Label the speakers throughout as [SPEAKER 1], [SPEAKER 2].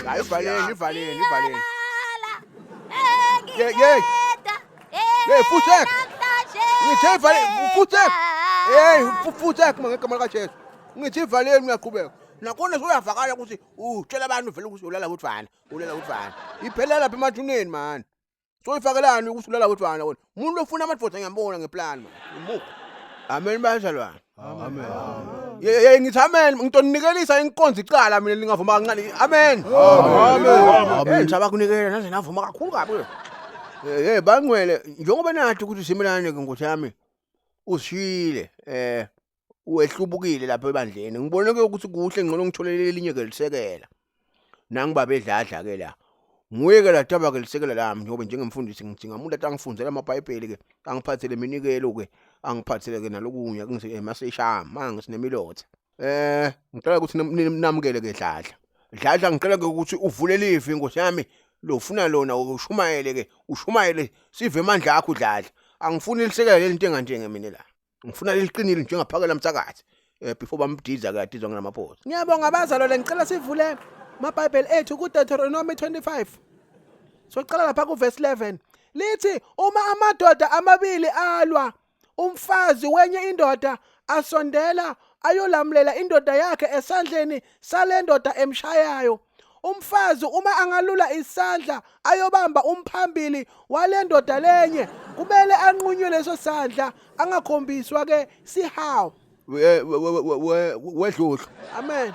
[SPEAKER 1] Hayi ivaleni ivaleni ivaleni. Ye ye. Hey futsek. Ngithe ivaleni futsek. Hey futsek ngegama lika Jesu. Ngithe ivaleni uyaqhubeka. Nakhona suyavakala ukuthi utshela abantu vele ukuthi ulala wedvwana, ulala wedvwana. Iphelela lapha emathuneni man. Soyifakelani ukuthi ulala wedvwana wena. Umuntu ofuna amadoda ngiyambona ngeplan man. Imukho. Amen bazalwane. Amen. Ye ye ngithi amen ngitonikelisa inkonzo iqala mina ningavuma kancane. Amen. Amen. Amen. Ngithaba kunikela naze navuma kakhulu kabi. Eh bangcwele njengoba nathi ukuthi simelane ke nkosi yami usishiyile eh wehlubukile lapha ebandleni. Ngibone ke ukuthi kuhle ngcono ngitholele elinye ke lisekela. Nangibaba edladla ke la. Nguye ke la taba ke lisekela lami njengoba njengemfundisi ngidinga umuntu athi angifundzele amaBhayibheli ke angiphathele iminikelo ke angiphathele ke nalokunye kungise emaseshama mangisinемilotha. Eh ngicela ukuthi namukele ke Dladla. Dladla ngicela ke ukuthi uvule livi nkosi yami lofuna lona ushumayele ke ushumayele sive amandla akho Dladla. Angifuni lisekela leli ntenga njenge mina la. Ngifuna leliqinile njengaphakela mthakathi. Eh before bamdiza ke adizwa ngamaphosa.
[SPEAKER 2] Ngiyabonga abazalwane ngicela sivule amaBhayibheli ethu kuDeuteronomy 25. Soqala lapha kuverse 11. Lithi uma amadoda amabili alwa umfazi wenye indoda asondela ayolamulela indoda yakhe esandleni sale ndoda emshayayo. Umfazi uma angalula isandla ayobamba umphambili wale ndoda lenye kumele anqunywe leso sandla angakhombiswa ke sihawu.
[SPEAKER 1] Wedludlu.
[SPEAKER 2] Amen.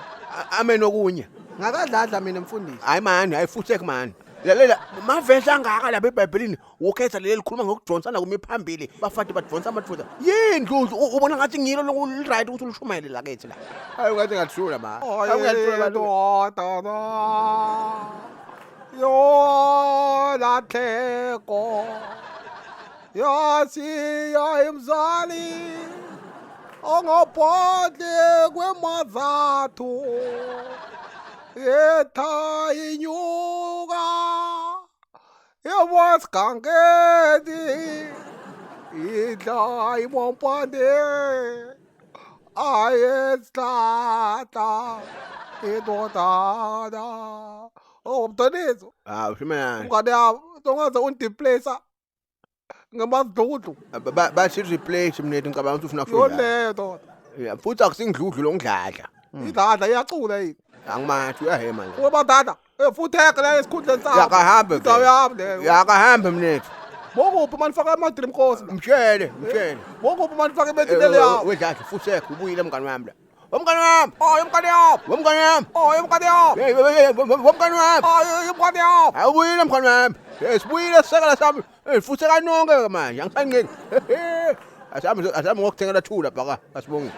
[SPEAKER 1] Amen okunye.
[SPEAKER 2] Ngakadladla mina mfundisi.
[SPEAKER 1] Hayi mani, hayi futhi mani. Lalela mavesi angaka lapha eBhayibhelini ukhetha leli likhuluma ngokudonsana kumiphambili bafati badonsa amadoda. Yini Dludlu ubona ngathi ngilo lokuright ukuthi ulishumayele la kithi la. Hayi ungathi ngathula ma. Hayi ungathula
[SPEAKER 3] bantu. Yo lahleko yasiya imzali ongaphandle kwemazathu yetha inyuka ewasigangeni idla imompande ayesihlahla indodana oh mntaniso
[SPEAKER 1] Hawu shimana.
[SPEAKER 3] umngane yami ungaze undiplace ngamazidludlu
[SPEAKER 1] Bathi replace mina ngicabanga ukuthi ufuna kufunda.
[SPEAKER 3] yona ndoda
[SPEAKER 1] Yeah, futhi akusingidludlu longidladla.
[SPEAKER 3] Idladla iyacula yini?
[SPEAKER 1] Angimathi uyahema nje.
[SPEAKER 3] Ubadada, futhi heke la esikhundleni sakho.
[SPEAKER 1] Yakahambe.
[SPEAKER 3] Indawo yami leyo.
[SPEAKER 1] Yakahambe mnethu.
[SPEAKER 3] Bokuphi manifaka ama dream course la?
[SPEAKER 1] Mshele, mshele.
[SPEAKER 3] Bokuphi manifaka imethineli yakho?
[SPEAKER 1] Wedladla futhi ekho ubuyile mngani wami la. Womngani wami.
[SPEAKER 3] Oh, mngani wami.
[SPEAKER 1] Womngani wami.
[SPEAKER 3] Oh, mngani wami.
[SPEAKER 1] Hey, hey, hey, womngani wami.
[SPEAKER 3] Oh, mngani wami.
[SPEAKER 1] Hayi ubuyile mngani wami. Hey, sibuyile sisekela sami. Hey, futhi kanonke manje angisanqeni. Asambe asambe ngokuthengela thula bhaka asibonge.